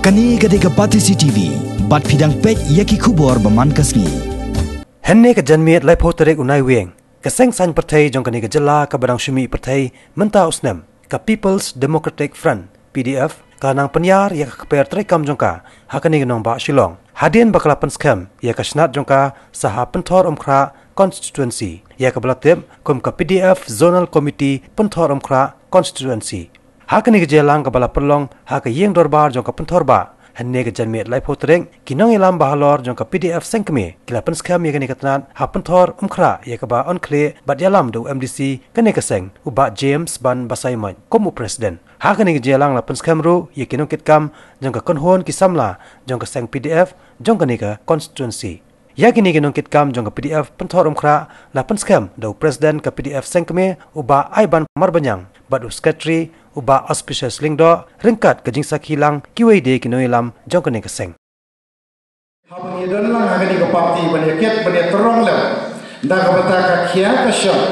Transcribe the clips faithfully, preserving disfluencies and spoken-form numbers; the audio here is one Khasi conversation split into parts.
Kane ka dei ka Batesi T V, bad phi dang peit ïa ki khubor ba man ka sngi. Hynne ka janmiet laiphew tarik u Naiwieng, ka seng saiñ pyrthei jong kane ka jylla kaba dang shu mih pyrthei mynta u snem, ka People's Democratic Front, P D F, ka la nang pynïar ïa ka kper treikam jong ka ha kane ka nongbah Shillong, hadien ba ka la pynskhem ïa ka shnat jong ka sha ha Pynthorumkhrah Constituency, ïa kaba la tip kum ka P D F Zonal Committee Pynthorumkhrah Constituency. Ha kane ka jingïalang kaba la pynlong ha ka ïing dorbar jong ka Pynthorbah, hynne ka janmiet laiphew tarik, ki nongïalam bahalor jong ka P D F seng kmie ki la pynskhem ïa kane ka tnat ha Pynthorumkhrah, ïa kaba yn khlieh bad ïalam da u M D C kane ka seng, u Bah James Ban Basaiawmoit, kum u president. Ha kane ka jingïalang la pynskhem ruh ïa ki nongkitkam jong ka kynhun ki samla jong ka seng P D F jong kane ka constituency. Ïa kine ki nongkitkam jong ka P D F Pynthorumkhrah la pynskhem da u president ka P D F seng kmie, u Bah Aiban Marbaniang, bad u secretary, u Bah Auspicious Lyngdoh, ryngkat ka jingsakhi lang kiwei de ki nongïalam jong kane ka seng. Haba ngi don lang ha kane ka party ban ïa kit ban ïa tyrong lem da kaba ta ka khia ka shong,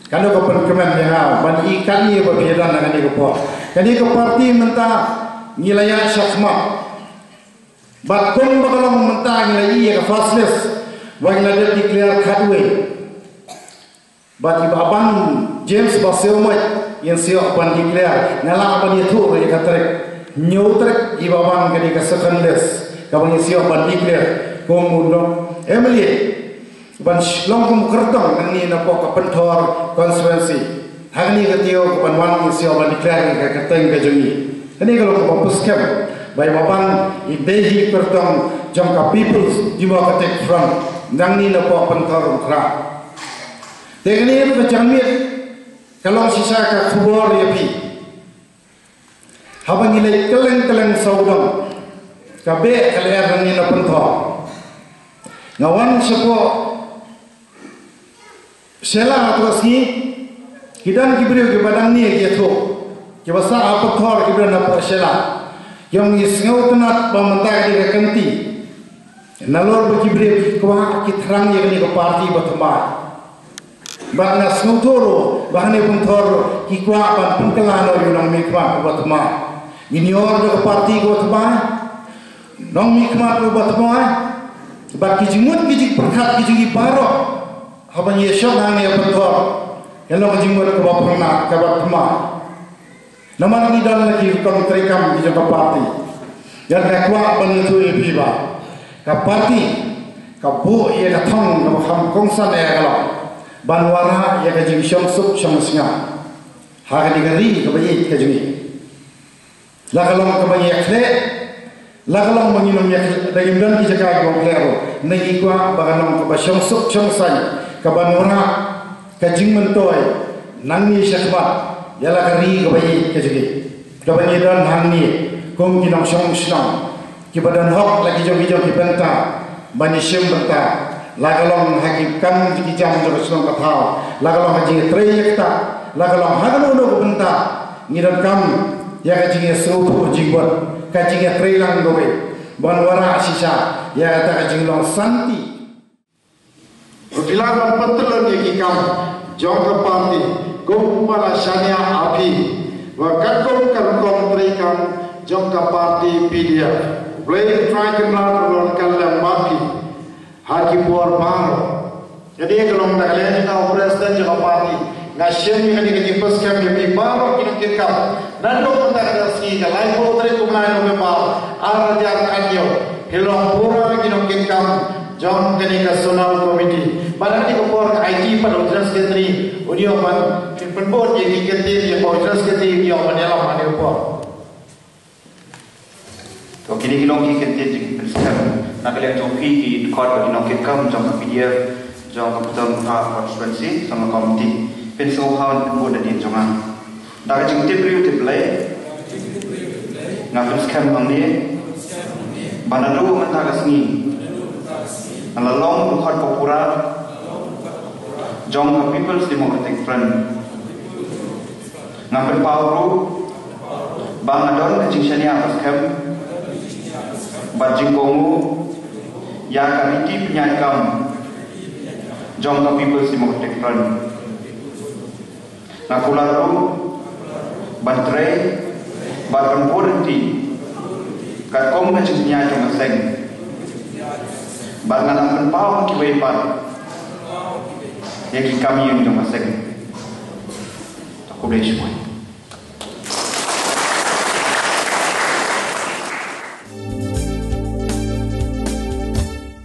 kano ka pynkmen ïa nga ban ï kane ba phi don ha kane ka por? Kane ka party mynta ngi la ïa shakmat. Bad kum ba ka long mynta ngi la ïa ka first list, ba ngi la dep declare khatwei. Bad i Bah Ban James Basaiawmoit, ngin sa ïoh ban declare, nga lah ban ïathuh ïa ka tarik. Hynñiew tarik i Bah Ban ka dei ka second list, kaba ngin sa ïoh ban declare kum u nong M L A ban sh-, long kum kyrtong nangne napoh ka Pynthor constituency. Hangne ka taïew ka ban wan ngi sa ïoh ban declare ka kyrteng ka jong ngi. Kane ka long kaba pynskhem ba i Bah Ban i dei hi kyrtong jong ka People's Democratic Front nangne napoh Pynthorumkhrah. Te kane ka janmiet ka long shisha ka khubor ïa phi. Haba ngi leit kylleng kylleng sawdong, ka beh ka lyer nangne na Pynthor. Nga wan shapoh Shella ha ka sngi, ki don ki briew kiba dang ne ki ïathuh, kiba sah ha Pynthor kiba don hapoh Shella. Ki ong ngi sngewtynnat ba mynta ka dei ka kynti. Nalor ba ki briew ki kwah ki thrang ïa kane ka party ba thymmai. Bad nga sngewthuh ruh ba hangne Pynthor ki kwah ban pynkylla noh ïa u nongmihkhmat uba thymmai. Ngin ïoh da ka party kaba thymmai, nongmihkhmat uba thymmai. Bad ki jingmut ki jingpyrkhat ki jong ngi baroh haba ngi ïashong hangne ha Pynthor, ka long ka jingmut kaba pyrkhat kaba thymmai. Namar ngi don la ki rukom treikam ki jong ka party. Bad nga kwah ban ïathuh ïa phi ba ka party ka buh ïa ka thong kaba kham kongsan ïa ka long ban wanrah ïa ka jingshong suk shong saiñ ha kane ka ri kaba ïeit ka jong ngi. La ka long kaba ngi ïakhleh, la ka long ba ngim ïakhleh, da ngim don ki jaka kiba khleh ruh, ngi kwah ba ka long kaba shong suk shong saiñ, kaba wanrah ka jingmyntoi nangne shakhmat ïa la ka ri kaba ïeit ka jong ngi, kaba ngi don hangne kum ki nongshong shnong kiba don hok la ki jong ki jong ki bynta ban ïashim bynta, la ka long ha ki kam ki jam jong ka shnong ka thaw, la ka long ha jingïatrei ïa kata, la ka long ha kano kano ka bynta. Ngi donkam ïa ka jingïasngewthuh jingmut, ka jingïatreilang kawei ban wanrah shisha ïa kata ka jinglong shanti. Ruh phi lah ban pyntyllun ïa ki kam jong ka party kumba la shaniah ha phi, ba katkum ka rukom treikam jong ka party P D F. U Blei u Trai Kynrad un long kyrdan bad phi ha ki por baroh. Kane ka long da ka liang jong nga u president jong ka party, nga shim ïa kane ka jingpynskhem ïa phi baroh ki nongkitkam. Naduh mynta ka sngi ka laiphew tarik u bnai November ar hajar khathynñiew, phi long pura ki nongkitkam jong kane ka zonal committee. Bad ha kane ka por ka aiti pat u General Secretary un ïoh ban pynbud ïa ki kyntien, ïa u General Secretary un ïoh ban ïalam ha kane ka por. To kine ki long ki kyntien jingpynskhem na ka liang jong phi ki dkhot bad ki nongkitkam jong ka P D F jong ka Pynthorumkhrah constituency, jong ka committee. Pynsngewbha ban pynbud hadien jong nga. Da ka jingtip briew tip Blei, nga pynskhem hangne ba naduh mynta ka sngi nga la long u dkhot ba pura jong ka People's Democratic Front. Nga pynpaw ruh ba nga don ka jingshaniah ba skhem bad jingkohnguh ïa ka riti pynïaid kam jong ka People's Democratic Front. Nga kular ruh ban trei bad ban bud ryntih Katkum ka jingpynïaid jong ka seng, bad ngan ym pynpaw ha kiwei pat ïa ki kam ïing jong ka seng. Khublei shibun.